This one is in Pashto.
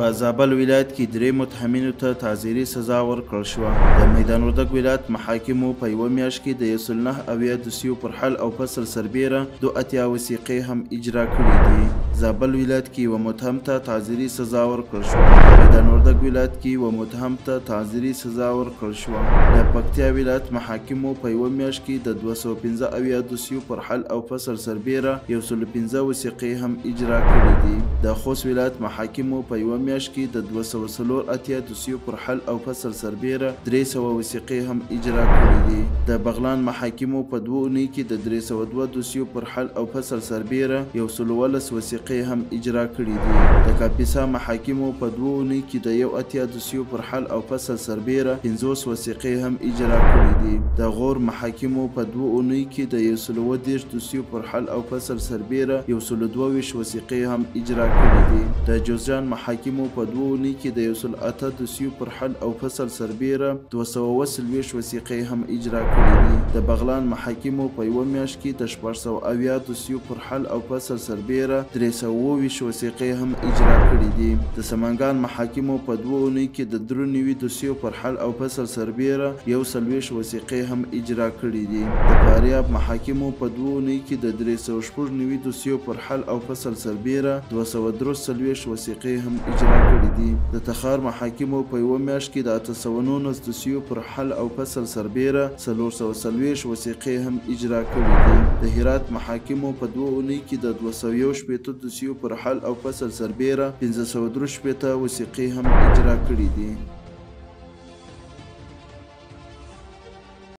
په زابل ولایت کې 3 متهمینو ته تعزیري سزا ورکړل شوه. د میدان وردګ ولایت محاکمو په یوه میاشت کې د 189 دوسیو پر حل او فصل سربېره 82 وثیقې هم اجرا کړې دي. زابل ولایت کې یوه متهم ته تعزیري سزا ورکړل شوه. میدان وردګ ولایت کې یوه متهم ته تعزیري سزا ورکړل شوه. د پکتیا ولایت محاکمو په یوه میاشت کې د 275 دوسیو پر حل او فصل سربېره 105 وثیقې هم اجرا کړې دي. د خوست ولایت محاکمو په یوه میاشت کې د 284 دوسیو پر حل او فصل سربېره 300 وثیقې هم اجرا کړې دي. د بغلان محاکمو په 2 اونۍ کې د 302 دوسیو پر حل او فصل سربېره 110 وثیقې هم اجرا کړې دي. د کاپیسا محاکمو په 2 اونۍ کې د 81 دوسیو پر حل او فصل سربېره 50 وثیقې هم اجرا کړې دي. د غور محاکمو په 2 اونۍ کې د 130 دوسیو پر حل او فصل سربېره 122 وثیقې هم اجرا کړې دي. د جوزجان محاکمو په 2 اونۍ کې د 108 دوسیو پر حل او فصل سربېره 240 وثیقې هم اجرا کړې دي. د بغلان محاکمو په یوه میاشت کې د 670 دوسیو پر حل او فصل سربېره 327 وثیقې هم اجرا کړې دي. د سمنګان محاکمو په 2 اونۍ کې د 93 دوسیو پر حل او فصل سربېره 41 وثیقې هم اجرا کړې دي. د فاریاب محاکمو په 2 اونۍ کې د 396 دوسیو پر حل او فصل سربېره 243 وثیقې هم اجرا کړې دي. د تخار محاکمو په یوه میاشت کې د 819 دوسیو پر حل او فصل سربېره 340 وثیقې هم اجرا کړې دي. د هرات محاکمو په 2 اونۍ کې د 261 دوسیو پر حل او فصل سربېره 563 وثیقې هم اجرا کړې دي.